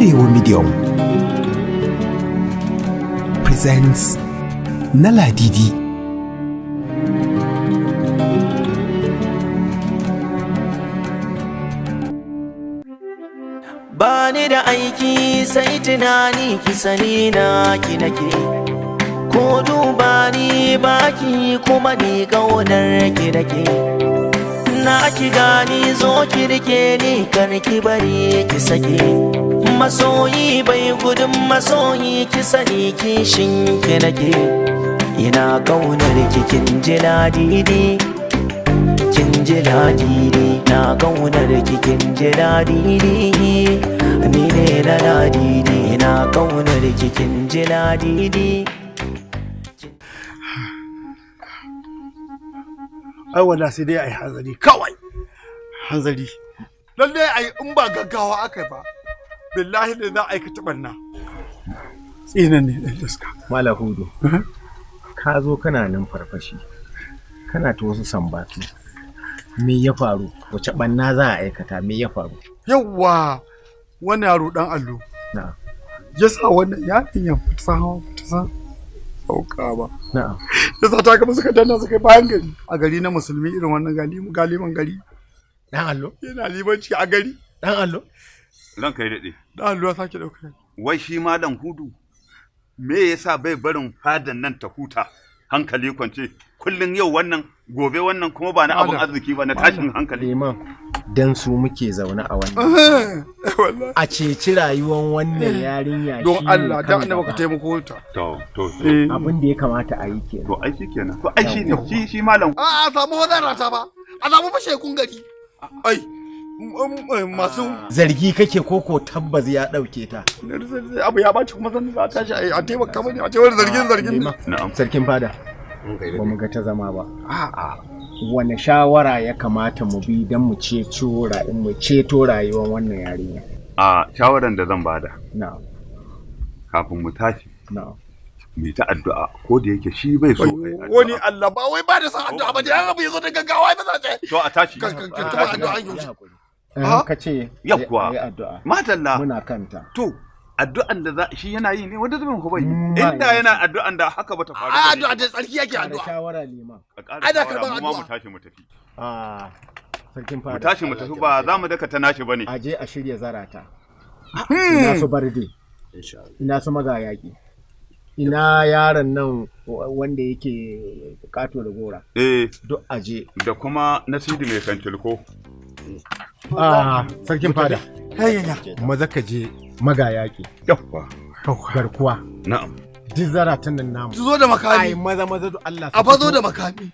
Arewa Medium presents na Ladidi. Ba ni da aiki sai tunani ki sani na ki nake, ko duba ni baki kuma ni ƙaunar ki nake. Na ki gani zo ki rike ni kar ki bari ki sake. Masoyi bai gudun masoyi ki sani kishin ki nake. Ina ƙaunar ki kin ji ladidi, kin ji ladidi. Na ƙaunar ki kin ji ladidi, ni ne na ladidi. Ina ƙaunar ki kin ji ladidi. Ai wala sai dai ai hanzari kawai, hanzari lalle ai in ba gaggawa aka ba billahi ne za a aikata barna. Tsinan ne dan iska. Malam Hudu, ka zo kana nan farfashi, kana ta wasu sambatu. Me ya faru? Wace banna za a aikata? Me ya faru? Yawwa, wannan yaro dan allo. Na'am. Ya sa wannan yarinyar ba ta san hawa ba ta san sauka ba. Na'am. Ya sa ta gaba suka danna suka yi bayan gari. A gari na musulmi irin wannan galiman gari. Dan allo? Yana limanci a gari. Dan allo? Ranka ya daɗe. Dan allo ya sake ɗauka. Wai shi Malam Hudu me yasa bai barin fadan nan ta huta hankali kwance kullun yau wannan gobe wannan kuma ba na abun arziki ba na tashin hankali. Liman, dan su muke zaune a wannan. A ceci rayuwar wannan yarinya. Don Allah dan annabi ka taimako ta. To to abin da ya kamata a yi kenan. To ai shikenan. To ai shine shi shi malam. A a samu hozara ta ba. A samu fashe kun gari. Ai masu zargi kake koko tabbas ya dauke ta. Abu ya baci kuma zan za tashi a taimaka mani a ce wani zargin zargin. Na'am. Sarkin fada. Ba mu ga ta zama ba. A'a. Wane shawara ya kamata mu bi don mu ceto mu ceto rayuwar wannan yarinya? A shawaran da zan bada. Na'am. Kafin mu tashi. Na'am. Mu ta addu'a ko da yake shi bai so. Wani Allah ba wai ba da san addu'a ba da abu yazo da gaggawa ba za ta. To a tashi. Ka addu'a yau. Ka ce yawwa. Madalla. Muna kanta. To addu'an da za shi yana yi ne wanda zubin ku bai inda yana addu'an da haka bata faru. A addu'a da tsarki yake addu'a. Shawara liman. Ana karban addu'a. Mu tashi mu tafi. A sarkin fada. Mu tashi mu tafi ba za mu daka ta nashi bane. A je a shirya zarata. Ina su barde. Ina su magayaki. Ina yaron nan wanda yake kato da gora. Eh. Duk aje. Da kuma Nasidi mai kantilko. Ah, sarkin fada. Maza ka je magayaki. Yawwa. Garkuwa. Na'am. Duk zaratan nan namu. Su zo da makami. Ai maza maza do Allah. A fa zo da makami.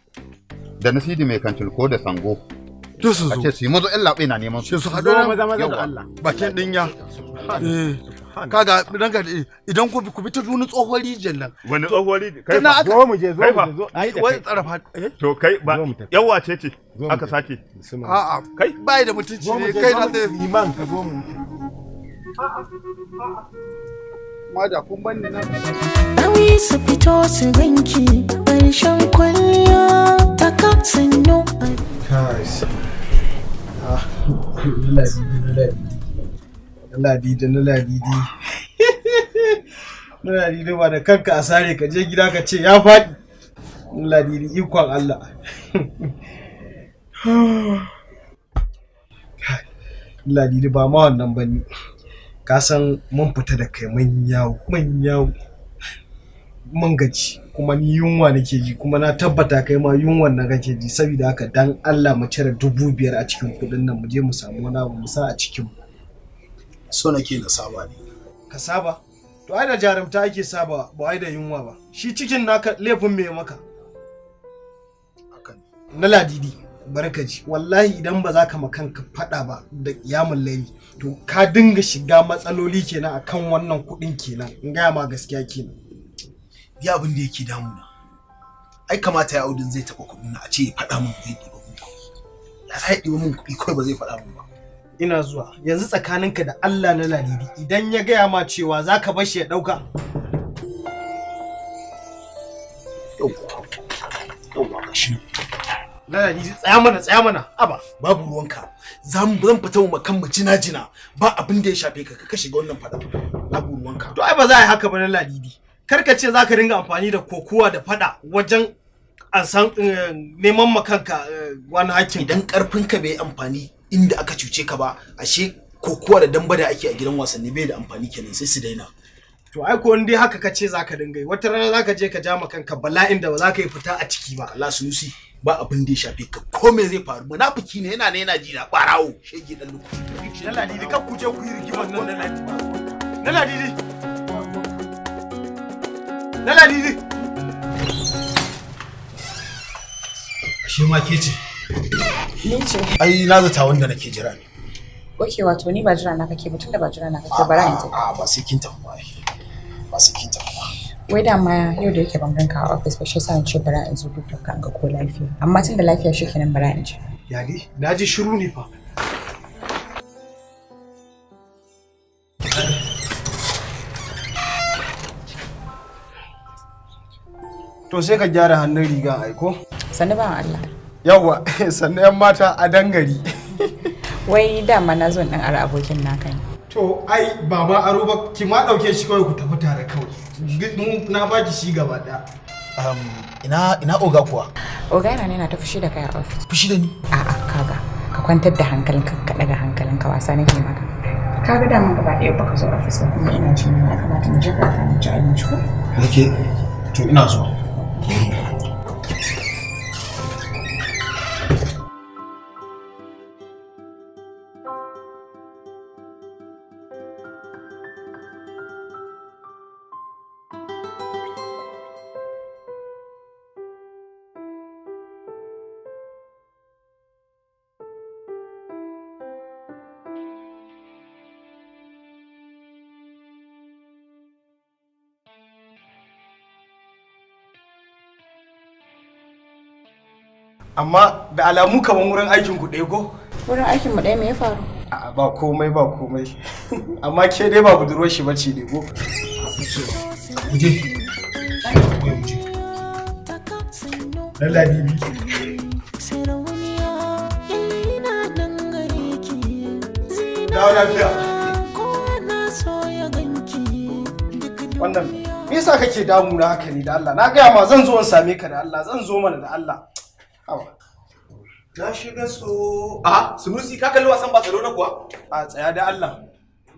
Da Nasidi mai kantilko da Sango. To su zo. A ce su yi mazo ƴan laɓe na neman su. Su haɗo maza maza da Allah. Bakin dinya. Eh. Kaga ranka idan ku bi ta wani tsohon rijiyar nan. Wani tsohon rijiyar? Kai fa. Zo mu je zo mu zo. Ai da wai tsarafa. To kai ba yawa ce ce aka sake. A'a kai bai da mutunci ne kai na zai liman ka zo mu. Ma da kun banni nan. Nauyi su fito su ganki ƙarshen kwalliya ta sannu. Kai. Ah, Ladidi na Ladidi. Na Ladidi ba da kanka a sare ka je gida ka ce ya faɗi. Na Ladidi ikon Allah. Ladidi ba ma wannan ba ni. Ka san mun fita da kai mun yawo mun yawo. Mun gaji kuma ni yunwa nake ji kuma na tabbata kai ma yunwan nan kake ji saboda haka dan Allah mu cire 5,000 a cikin kuɗin nan mu je mu samu wani abu mu sa a cikin mu. So nake na saba ne. Ka saba? To ai da jarumta ake saba ba ai da yunwa ba. Shi cikin naka laifin me maka? Na Ladidi barka ji. Wallahi idan ba za ka ma kanka faɗa ba da kiyamun laili to ka dinga shiga matsaloli kenan akan wannan kuɗin kenan. In gaya ma gaskiya kenan. Ya abin da yake damuna. Ai kamata ya Audun zai taɓa kuɗin na a ce ya faɗa min zai ɗiba min kuɗi. Ya za ya ɗiba min kuɗi kawai ba zai faɗa min ba. Ina zuwa yanzu tsakaninka da Allah na Ladidi idan ya gaya ma cewa za ka bar shi ya ɗauka. Yauwa, yauwa ga shi nan. Ladidi, tsaya mana, tsaya mana. Aba, babu ruwanka. Zan fita mu kan mu jina jina. Ba abin da ya shafe ka, ka shiga wannan fada. Babu ruwanka. To ai ba za a yi haka ba na Ladidi. Kar ka ce za ka ringa amfani da kokuwa da fada wajen an san neman ma kanka wani hakkin. Idan karfin ka bai amfani inda aka cuce ka ba, ashe kokuwa da damba da ake a gidan wasanni bai da amfani kenan, sai su daina. To ai ko dai haka ka ce za ka dinga yi, wata rana za ka je ka ja ma kanka bala'in da ba za ka yi fita a ciki ba. Allah Sunusi, ba abin da ya shafe ka, ko me zai faru? Munafiki ne, yana ne yana ji na barawo shege dan luku. Na Ladidi, kar ku je ku yi rigimar nan na Ladidi. Na Ladidi. Na Ladidi. Ashe ma ke ce? Ni ce. Ai na zata wanda nake jira ne. Oke, wato ni ba jira na kake ba, tunda ba jira na kake bara in tafi. A'a, ba sai kin tafi ba. Ba sai kin tafi ba. Wai dama yau da yake ban ganka a office ba, shi yasa na ce bara in zo duk ka ga ko lafiya. Amma tunda lafiya shikenan bara in je. Ya dai, na ji shiru ne fa. To sai ka gyara hannun rigan aiko. Sannu ba Allah. Yawwa, sannu yan mata a dangari. Wai dama na zo in ara abokin naka ne. To ai ba ma aro ba, ki ma dauke shi kawai ku tafi tare kawai. Na baki shi gaba daya. Ina oga kuwa? Oga yana ne na ta fushi da kai a office. Fushi da ni? A'a, kaga ka kwantar da hankalinka, ka daga hankalinka, wasa nake maka. Kaga dama gaba ɗaya baka zo office ba, kuma ina jin ya kamata mu je ka mu ci abinci ko? Okay, to ina zuwa. Amma da alamu kaman wurin aikin ku ɗaya ko? Wurin aikin mu ɗaya, me ya faru? A'a, ba komai, ba komai. Amma ke dai ba budurwar shi bace ne ko? Muje. Muje. Na Ladidi. Dawo lafiya. Wannan me yasa kake damuna haka ne da Allah? Na gaya ma zan zo in same ka da Allah, zan zo mana da Allah. Na shiga so. A Sunusi, ka kalli wasan Barcelona kuwa? A tsaya da Allah.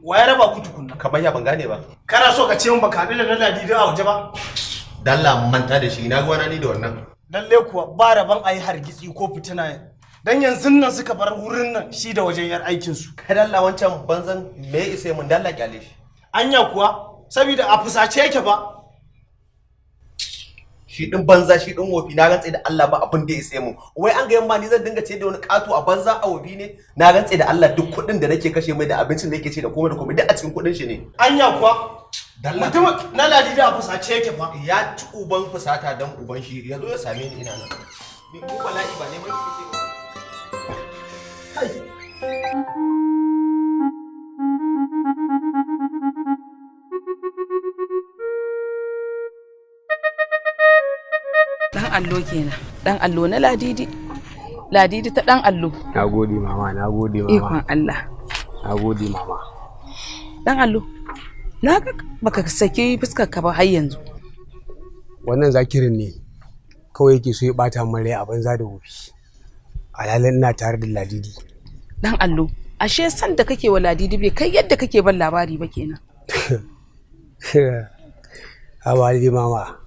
Wa ya raba ku tukunna? Kamar ya ban gane ba. Kana so ka ce min baka haɗu da na Ladidi a waje ba? Dalla manta da shi, na gwana ni da wannan. Lalle kuwa ba rabon a yi hargitsi ko fitina. Dan yanzu nan suka bar wurin nan shi da wajen yar aikin su. Kai dalla wancan banzan me isa mun, dalla kyale shi. Anya kuwa saboda a fusace yake ba. Shi din banza, shi din wofi, na rantse da Allah ba abin da ya sai mu. Wai an ga yamma ni zan dinga ce da wani kato a banza a wofi ne? Na rantse da Allah duk kuɗin da nake kashe mai da abincin da yake ci da komai da komai duk a cikin kuɗin shi ne. Anya kuwa mutum na Ladidi a fusace yake fa. Ya ci uban fusata dan uban shi, ya zo ya same ni ina nan. Ni ko bala'i ba neman shi kike ba. Dan allo kenan. Dan allo na Ladidi. Ladidi ta dan allo. Nagode mama, nagode mama. Ikon Allah. Nagode mama. Dan allo. Na ga baka saki fuskar ka ba har yanzu. Wannan zakirin ne kawai yake so ya bata min rai a banza da wofi. Alhalin ina tare da Ladidi. Dan allo, ashe san da kake wa Ladidi bai kai yadda kake ban labari ba kenan. Haba dai mama.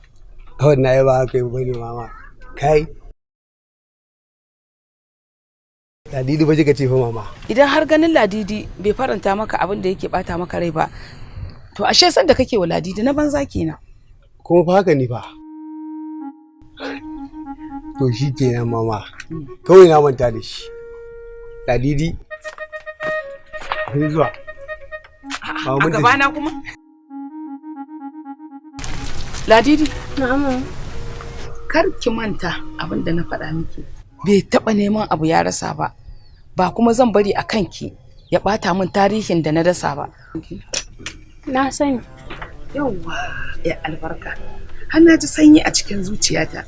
Wannan ai ba haka yi bane mama. Kai. Ladidi ba kika ce fa mama. Idan har ganin Ladidi bai faranta maka abin da yake bata maka rai ba, to ashe san da kake wa Ladidi na banza kenan. Kuma fa haka ne fa. To shi kenan mama. Kawai na manta da shi. Ladidi. Sai zuwa. A gabana kuma? Ladidi. Na'am. Kar ki manta abin da na faɗa miki. Bai taɓa neman abu ya rasa ba. Ba kuma zan bari a kanki ya ɓata min tarihin da na dasa ba. Na sani. Yawwa, ya albarka. Har na ji sanyi a cikin zuciyata.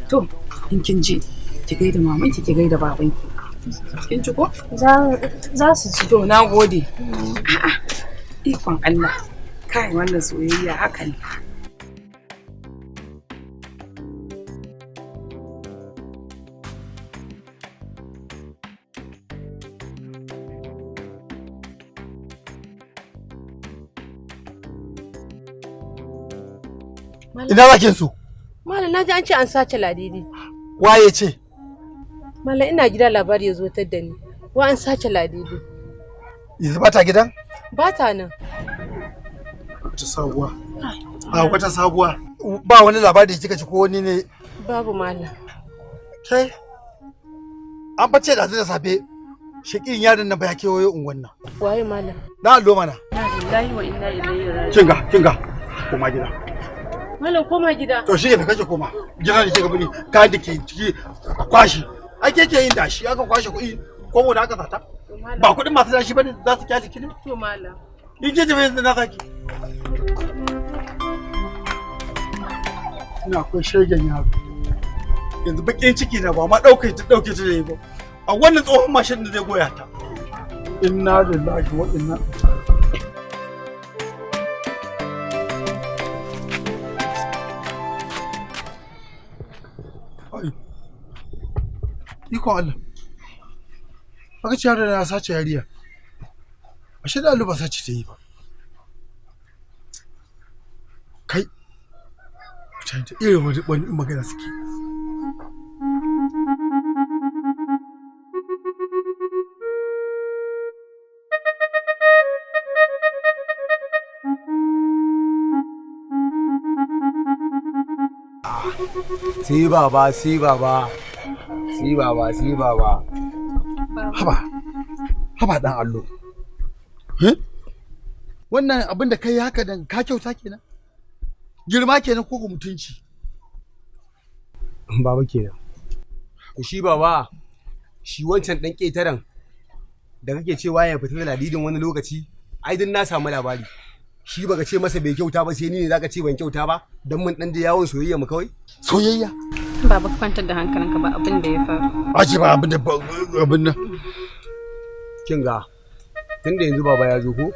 To, in kin je, Ki gaida mamanki, ki gaida babanki. Kin ci ko? Za su ci. To na gode. A'a. Ikon Allah. Kai wannan soyayya haka ne. Ina zakin su? Malam na ji an ce an sace Ladidi. Waye ce? Malam ina gida labari ya zo tar da ni. Wa an sace Ladidi. Yanzu ba ta gidan? Ba ta nan. Wata sabuwa. A wata sabuwa. Ba wani labari da kika ci ko wani ne? Babu malam. Ke? An bace da da safe. Shikin yaron nan ba ya kewayo unguwan nan. Waye malam? Na allo mana. Na lillahi wa inna ilaihi raji'un. Kinga, kinga. Koma gida. Malam koma gida. To shi ne kake koma. Gida ne kika bani kayan da ke ciki kwashi. Ai ke ke yin dashi aka kwashe kuɗi ko wanda aka sata. Ba kuɗin masu dashi bane za su kyale ki ne? To malam. In ke tafi yanzu na saki. Ina akwai shegen yaro. Yanzu baƙin ciki na ba ma ɗauke ta ɗauke ta da yi ba. A wannan tsohon mashin da zai goya ta. Inna lillahi wa inna. Ikon Allah. Aka ce yaro na sace yariya. Ashe da Allah ba sace ta yi ba. Kai. Mutane da irin wani magana suke. Sai baba, sai baba. Si baba, si baba. Haba, haba dan allo. Wannan abin da kai haka dan ka kyauta kenan? Girma kenan ko ko mutunci? Baba kenan. Ku shi baba, shi wancan dan ƙetaren da kake cewa ya fita da Ladidin wani lokaci, ai din na samu labari. Shi baka ce masa bai kyauta ba sai ni ne zaka ce ban kyauta ba dan mun dan je yawon soyayya mu kawai. Soyayya? Baba ka kwantar da hankalinka ba abin da ya faru. Aje ba abin da abin nan. Kin ga tunda yanzu baba ya zo ko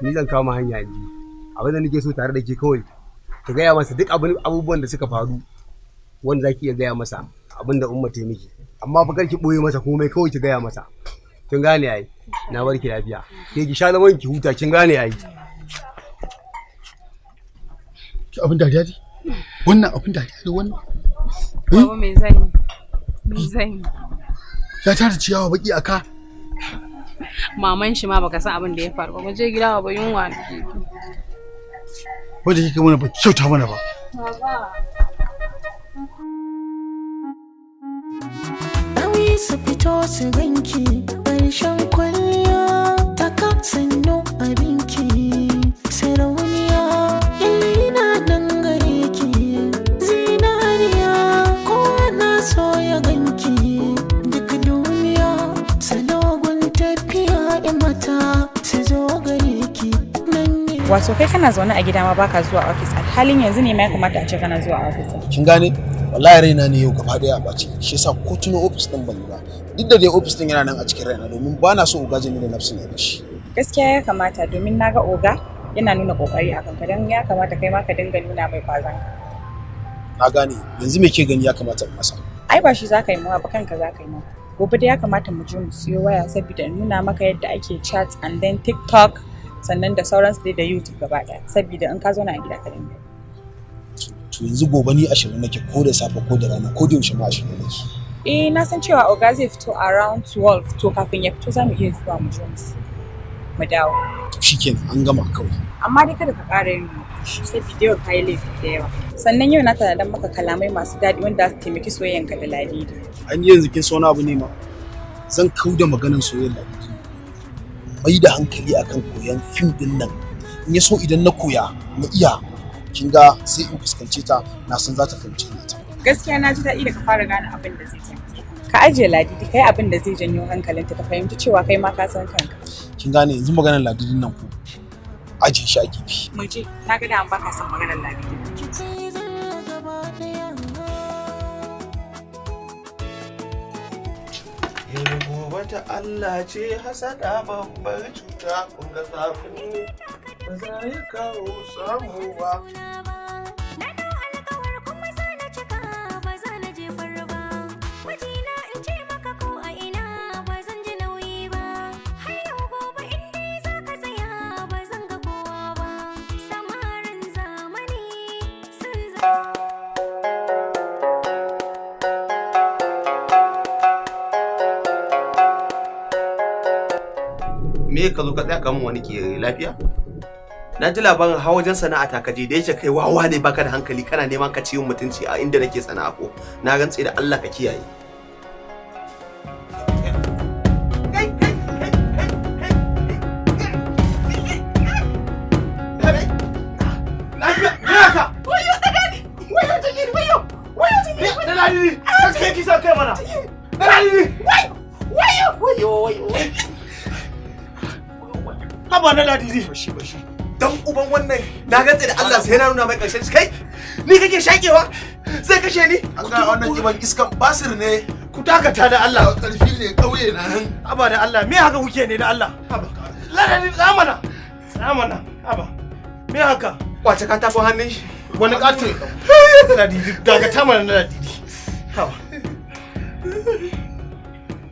ni zan kama hanya in ji. Abin da nake so tare da ke kawai ki gaya masa duk abin abubuwan da suka faru wanda zaki iya gaya masa abin da umma ta yi miki. Amma fa kar ki boye masa komai kawai ki gaya masa. Kin gane ai? Na bar ki lafiya. Ke ki sha zaman ki huta kin gane ai? Ki abin dariya ne? Wannan abin dariya ne wannan? Baba me zan yi? Me zan yi? Ya tara ciyawa baki a ka. Maman shi ma baka san abin da ya faru ba. Mu je gida baba yunwa nake ji. Wanda kike mana ba kyauta mana ba. Baba. Nauyi su fito su ganki ƙarshen kwalliya taka sannu abinki sarauniya ina nan gare ki zinariya kowa na so ya ganki duk duniya salogun tafiya in mata su zo gare ki nan ne. Wato kai kana zaune a gida ma baka zuwa ofis alhalin yanzu ne ma ya kamata a ce kana zuwa ofis. Kin gane? Wallahi raina ne yau gaba daya a ɓace shi yasa ko tuno ofis din ban yi ba. Duk da dai ofis din yana nan a cikin raina domin ba na so oga Jamilu Nafsin ya bashi. Gaskiya ya kamata domin naga oga yana nuna kokari a kanka don ya kamata kai ma ka dinga nuna mai kwazon ka. Na gane yanzu me ke gani ya kamata in masa? Ai ba shi zaka yi mawa ba kanka zaka yi mawa. Gobe dai ya kamata mu je mu siyo waya saboda in nuna maka yadda ake chat and then TikTok sannan da sauransu dai da YouTube gaba daya saboda in ka zauna a gida ka dinga. To yanzu gobe ni 20 nake ko da safe ko da rana ko da yaushe ma 20 nake. Eh na san cewa oga zai fito around 12 to kafin ya fito za mu iya zuwa mu je mu siyo mu dawo. To shikenan an gama kawai. Amma dai kada ka ƙara yin fushi saboda yau ka yi laifi da yawa. Sannan yau na tanadar maka kalamai masu daɗi wanda za su taimaki soyayyanka da Ladidi. An yi yanzu kin san wani abu ne ma. Zan kauda maganar soyayyar Ladidi. Mai da hankali akan koyan fim din nan. In ya so idan na koya na iya kin ga sai in fuskance ta na san za ta fahimce ni ta. Gaskiya na ji daɗi da ka fara gane abin da zai taimake ka. Ka ajiye Ladidi kai abin da zai janyo hankalinta ta fahimci cewa kai ma ka san kanka. Kin gane yanzu maganar Ladidin nan ko ajiye shi a gefe. Mu je na ga da an baka son maganar Ladidi. Wata Allah ce hasada babbar cuta kun ga zafin ba za ya kawo samu ba. Na dau alkawar kuma za na cika ba za na jefar ba. Mijina in ce maka ko a ina ba zan ji nauyi ba. Har yau gobe in dai za ka tsaya ba zan ga kowa ba. Samarin zamani sun za. Me ka zo ka tsaya kamun wani ke lafiya? Na ji labarin hawa wajen sana'a ta kaje da yake kai wawa ne baka da hankali kana neman ka ciyin mutunci a inda nake sana'a ko na rantse da Allah ka kiyaye. Lafiya, me haka? Wayo daga ni! Wayo take ni wayo! Wayo take ni! Na ladidi, kai kisa kai mana. Na ladidi. Wayo! Wayo wayo. Haba na ladidi. Bashi bashi. Dan uban wannan na rantse da Allah sai na nuna mai karshen shi kai. Ni kake shakewa? Zai kashe ni? An ga wannan kiban iskan basir ne. Ku dakata da Allah. Karfi ne kauye na nan. Haba da Allah, me haka kuke ne da Allah? Haba. Ladidi tsamana. Tsamana. Haba. Me haka? Kwace katakon hannun shi. Wani katin. Ladidi, dakata mana na ladidi. Haba.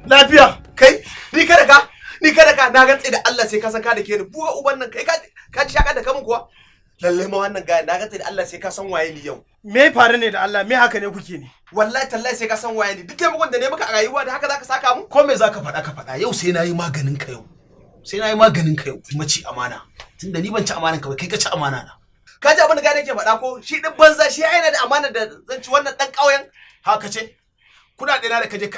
Lafiya. Kai, ni kada ka. Ni kada ka na rantse da Allah sai ka san ka da ke ni buga uban nan kai ka ci shaka da kamun kuwa lalle ma wannan gaya na rantse da Allah sai ka san waye ni yau. Me faru ne da Allah, me haka ne kuke ne? Wallahi tallahi sai ka san waye ni, duk taimakon da ne maka a rayuwa da haka zaka saka mu? Ko me zaka faɗa ka faɗa yau sai nayi maganin ka yau. Sai nayi maganin ka yau kuma ci amana. Tunda ni ban ci amanan ka ba kai ka ci amana na. Ka ji abin da gaya nake faɗa ko shi din banza shi ai yana da amana da zan ci wannan dan ƙauyen. Haka ce? Kuɗaɗe na da kaje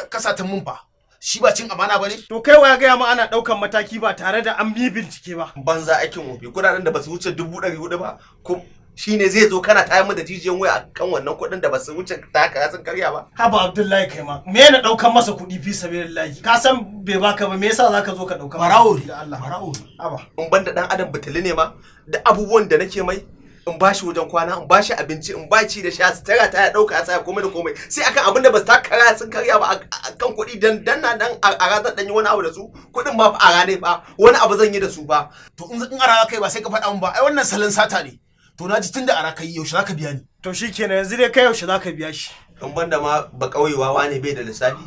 ka satan mun fa. Shi ba cin amana bane? To kai waya gaya ma ana daukan mataki ba tare da an bi bincike ba. Banza aikin wofi kuɗaɗen da basu wuce 400 ba ko shine zai zo kana tayar mu da jijiyan waya akan wannan kuɗin da basu wuce taka sun karya ba. Haba Abdullahi kai ma me na daukan masa kuɗi fi sabilillahi ka san bai baka ba me yasa zaka zo ka dauka? Barawo ne da Allah. Barawo ne. Haba. In banda dan adam butuli ne ma da abubuwan da nake mai in bashi wajen kwana in bashi abinci in baci da sha sutura ta ya dauka ya saya komai da komai sai akan abin da ba su taka sun karya ba akan kuɗi dan dan na dan a ranar dan yi wani abu da su kuɗin ma fa a rane fa wani abu zan yi da su fa. To in ara kai ba sai ka faɗa mun ba ai wannan salon sata ne. To na ji tunda ara kai yaushe zaka biya ni? To shikenan yanzu dai kai yaushe zaka biya shi? In banda ma ba kauyewa ne bai da lissafi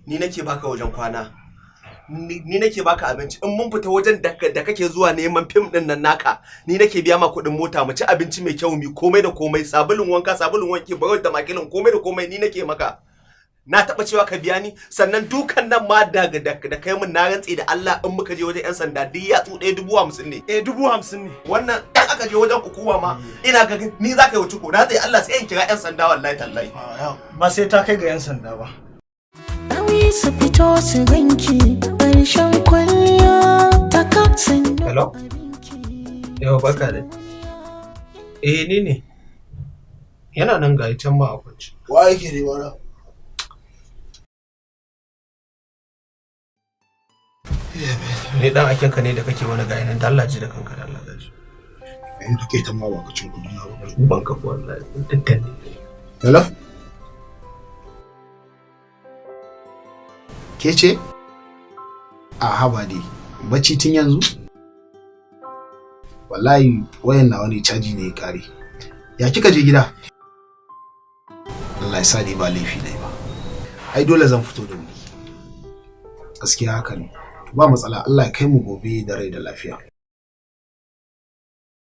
ni nake baka wajen kwana. Ni nake baka abinci in mun fita wajen da kake zuwa neman fim din nan naka ni nake biya ma kuɗin mota mu ci abinci mai kyau mi komai da komai sabulun wanka sabulun wanki barau da makilin komai da komai ni nake maka. Na taba cewa ka biya ni sannan dukan nan ma da kai mun na rantse da Allah in muka je wajen yan sanda duk yatsu ɗaya 50,000 ne. Eh 50,000 ne. Wannan ɗan aka je wajen hukuma ma ina ga ni za ka yi ciko na rantse Allah sai in kira yan sanda wallahi tallahi. Ba sai ta kai ga yan sanda ba. Nauyi su fito su ganki ƙarshen kwalliya ta katsin. Hello? Yawa barka da. Eh ni ne. Yana nan ga can ma a kwance. Wa yake ne wala? Ne dan aken ka ne da kake wani gaya nan da Allah ji da kanka da Allah gaji. Eh da kai ta ma ba ka cin kudi na ba. Uban ka ko wallahi daddan ne. Hello? Ke ce? A haba dai, bacci tun yanzu? Wallahi wayan nawa ne caji ne ya kare. Ya kika je gida? Allah ya sa dai ba laifi ne ba. Ai dole zan fito da wuri. Gaskiya haka ne. Ba matsala Allah ya kai mu gobe da rai da lafiya.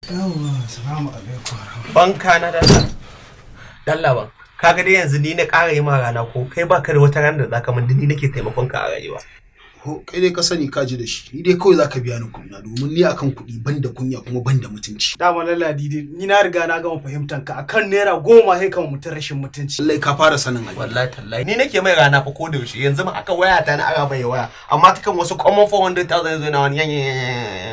Yawwa, salamu alaikum. Banka na dalla. Dalla ban. Kaga dai yanzu ni na ƙara yi ma rana ko kai baka da wata rana da zaka min ni nake taimakon ka a rayuwa. Ho kai dai ka sani ka ji da shi. Ni dai kawai zaka biya ni kuɗi na domin ni akan kuɗi ban da kunya kuma ban da mutunci. Dama na Ladidi ni na riga na gama fahimtan ka akan ₦10 sai kan mutun rashin mutunci. Lallai ka fara sanin hali. Wallahi tallahi ni nake mai rana fa ko da yaushe yanzu ma aka waya ta na ara mai waya amma ta kan wasu common 400,000 yanzu yana wani yan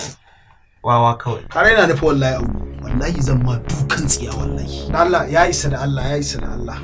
wawa kawai. Ka raina ni fa wallahi Audu. Wallahi zan ma dukan tsiya wallahi. Allah ya isa da Allah ya isa da Allah.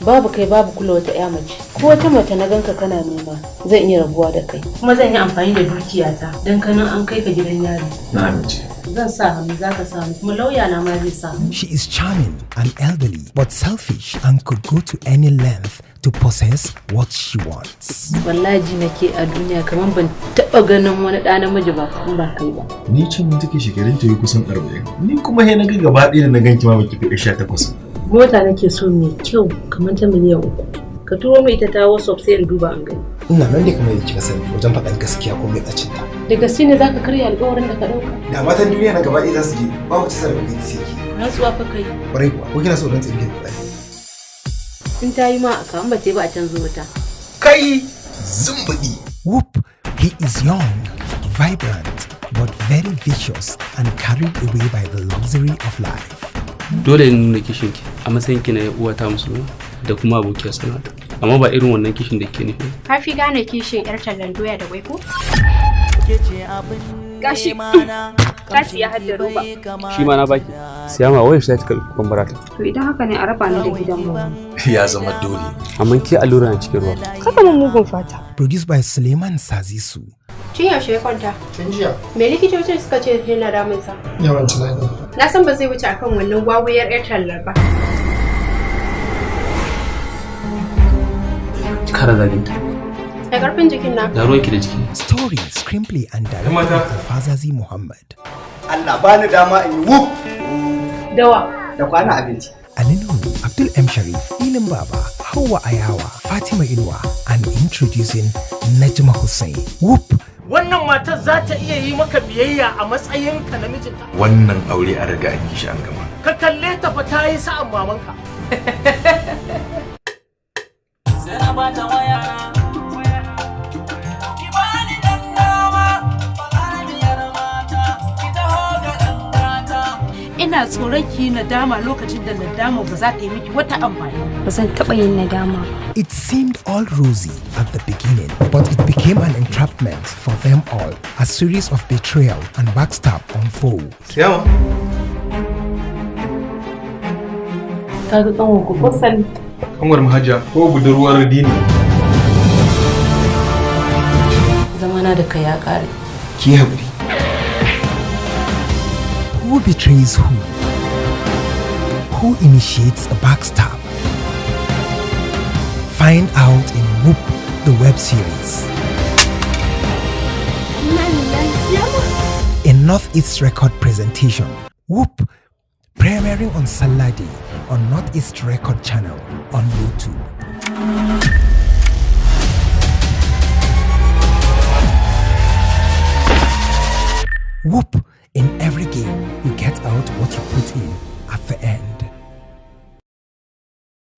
Babu kai babu kula wata 'ya mace. Ko wata mace na ganka kana nema, zan iya rabuwa da kai. Kuma zan yi amfani da dukiyata don kanin an kai ka gidan yari. Na amince. Zan sa hannu, za ka sa hannu, kuma lauya na ma zai sa hannu. She is charming and elderly, but selfish and could go to any length to possess what she wants. Wallahi ji nake a duniya kamar ban taɓa ganin wani ɗa namiji ba in ba kai ba. Ni can take shekarun ta yi kusan 40. Ni kuma he na ga gaba ɗaya da na ganki ma baki fi 18. Mota nake so mai kyau kamar ta miliyan 3. Ka turo mai ita ta WhatsApp sai in duba an gani. Ina nan ne kamar yadda kika sani wajen faɗan gaskiya ko mai tsacin ta. Da gaske ne zaka karya alƙawarin da ka ɗauka? Da matan duniya na gaba ɗaya za su je ba wata sarrafa kai sai ki. Rantsuwa fa kai. Kwarai kuwa, ko kina so rantsa miki da kuɗi? In ta yi ma a kawo, ba ta yi ba a canzo wata. Kai zumbaɗi. Whoop, he is young, vibrant, but very vicious and carried away by the luxury of life. Dole ne nuna kishinki a matsayin ki na uwa ta musulma da kuma abokiyar sana'ata, amma ba irin wannan kishin da ke nufi. Ka fi gane kishin 'yar tallan doya da kwai ko? Gashi ka siya har da roba. Shi ma na baki siyama wayar shi ta karɓi kwambarata. To idan haka ne, a raba ni da gidan mu. Ya zama dole. Amma ke allura na cikin ruwa. Kaka mun mugun fata. Produced by Suleiman Sazisu. Tun yaushe ya kwanta? Tun jiya. Me likitocin suka ce yana damunsa? Yawan tunani. Na san ba zai wuce akan wannan wawuyar 'yar tallar ba. Kara zaginta. Da karfin jikin na. Da ruwanki da jiki. Story, screenplay and directed by Alfazazi Muhammad. Allah bani dama in yi wuf. Dawa. Da kwana abinci. Alinu, Abdul M. Sharif, Ilin Baba, Hawa Ayawa, Fatima Inwa, and introducing Najma Hussein. Whoop! Wannan matar za ta iya yi maka biyayya a matsayinka na mijinta? Wannan aure an riga an yi shi an gama. Ka kalle ta fa, ta yi sa'an mamanka. Sai na bata waya. Ki bani dan dama, balarabiyar mata, ki taho ga dan gata. Ina tsoron ki yi nadama lokacin da nadama ba za ta yi miki wata amfani. Ba zan taɓa yin nadama ba. It seemed all rosy at the beginning, but it became an entrapment for them all. A series of betrayal and backstab unfold. Siyama. Ka ga kanwan ku ko sani? Kanwar Mahajiya ko budurwar Dini. Zamana da kai ya ƙare. Ki haƙuri. Who betrays who? Who initiates a backstab? Find out in Whoop, the web series. A Northeast Record presentation. Whoop, premiering on Sallah Day on Northeast Record channel on YouTube. Whoop, in every game, you get out what you put in at the end.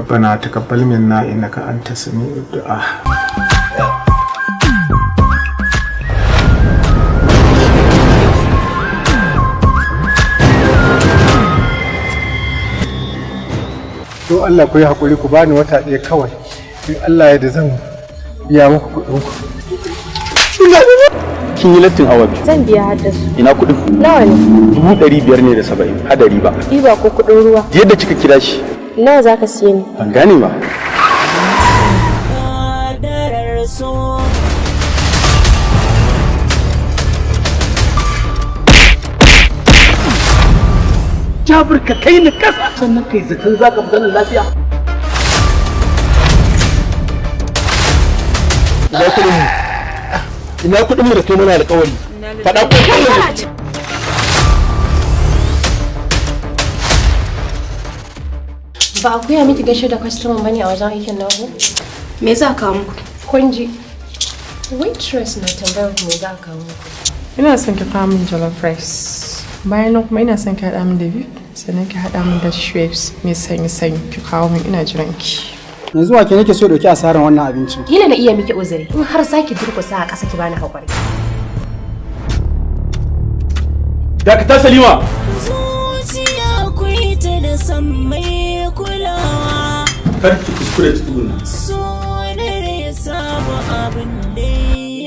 ربنا تقبل منا إنك أنت السميع الدعاء. To Allah ku yi haƙuri, ku bani wata ɗaya kawai. In Allah ya da zan biya muku kuɗin ku. Kin yi lattin awa 2. Zan biya har da su. Ina kuɗin? Nawa ne? 570,000 hada riba. Riba ko kuɗin ruwa? Yadda kika kira shi. Nawa za ka siye ni? Ban gane ba. Kadarar so. Jabir, ka kai ni kasa sannan kai zaton za ka fi lafiya. Ina kuɗin mu? Ina kuɗin mu da kai mana alƙawari? Faɗa ko kai. Ba a koya miki gaishe da kwastoman bane a wajen aikin naku? Me za ka muku? Kun ji. Waitress na tambayar ku me za ka muku. Ina son ki kawo min jollof rice. Bayan nan kuma ina son ki haɗa min da beef, sannan ki haɗa min da Schweppes mai sanyi-sanyi, ki kawo min, ina jiran ki. Yanzu wa ke nake so dauki asarar wannan abincin? Kila na iya miki uzuri in har zaki durƙusa a ƙasa ki bani haƙuri. Dakata, Salima. Zuciya akwai ta da san mai kulawa. Kar ki kuskure ki tsuguna. So ne ya samu abin da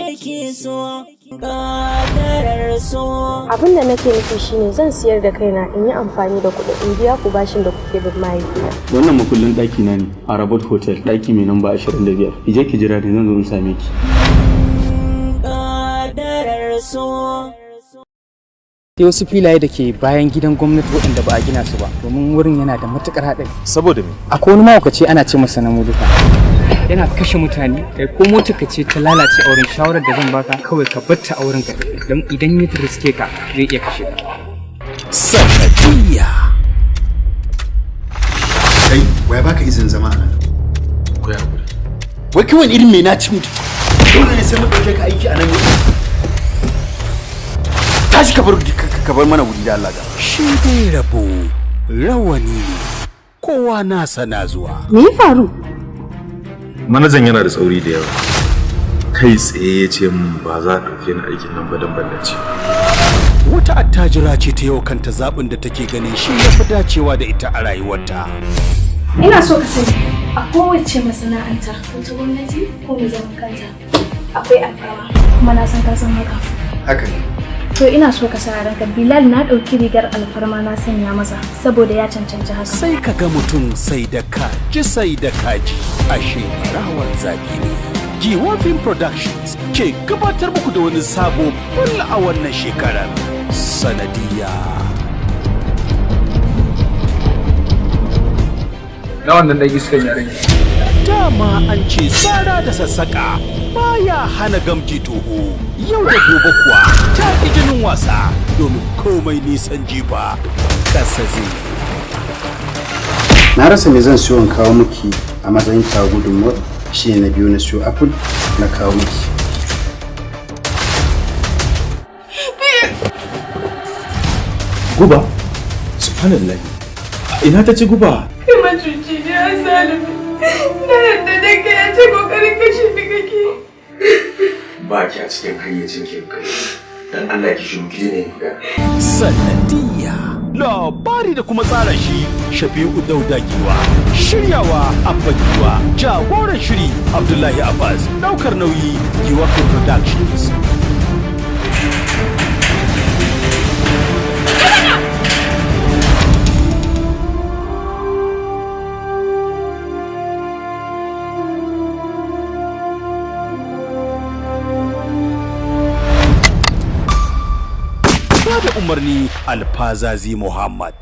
yake so. Kadarar so. Abin da nake nufi shine zan siyar da kaina in yi amfani da kuɗin in biya ku bashin da kuke bin mahaifina. Wannan makullin ɗaki na ne a Rabot Hotel, ɗaki mai namba 25. Ki je ki jira ni, zan zo in same ki. Kadarar so. Sai wasu filaye da ke bayan gidan gwamnati waɗanda ba a gina su ba, domin wurin yana da matukar haɗari. Saboda me? Akwai wani mahaukaci ana ce masa Namuduka, yana kashe mutane. Kai, ko motar ka ce ta lalace a wurin, shawarar da zan baka kawai ka batta a wurin ka tafi, don idan ya riske ka zai iya kashe ka. Sanadiyya. Kai, waya baka izinin zama a nan? Ku yi hakuri. Wai kai wani irin mai naci mutum? Dole ne sai mun ɗauke ka aiki a nan yau. Tashi ka bar mana wuri da Allah ga. Shi dai rabo rawani ne, kowa nasa na zuwa. Me ya faru? Manajan yana da tsauri da yawa. Kai tsaye ya ce min ba za a ɗauke ni aikin nan ba don ban dace. Wata attajira ce ta yau kanta zaɓin da take ganin shi ya fi dacewa da ita a rayuwarta. Ina so ka sani a kowace masana'anta, ko ta gwamnati ko mai zaman kanta, akwai alfarma, kuma na san ka san haka. Haka ne. To ina so ka sa a ranka Bilal na ɗauki rigar alfarma na sanya masa saboda ya cancanci haka. Sai ka ga mutum sai da kaji sai da kaji, ashe rawar zafi ne. Giwa Film Productions ke gabatar muku da wani sabo bul a wannan shekarar. Sanadiyya. Na wannan dan iskan yaren. Dama an ce tsara da sassaƙa baya hana gamji toho. Yau da gobe kuwa ta ƙi jinin wasa, domin komai nisan jifa ƙasa zai. Na rasa me zan siyo in kawo miki a matsayin ta gudunmuwar, shi ne na biyu na siyo apple na kawo miki. Guba? Subhanallah. Ina ta ci guba? Kai macuci ne a zalimi. Na yadda da kai ya ce kokarin kashe ni kake. Ba ki a cikin hayyacin ki kai. Dan Allah ki shiru, ki daina yin magana. Sanadiyya. Labari da kuma tsara shi Shafi'u Dauda Giwa. Shiryawa Abba Giwa. Jagoran shiri Abdullahi Abbas. Daukar nauyi Giwa Film Productions. Bada umarni Alfazazi Muhammad.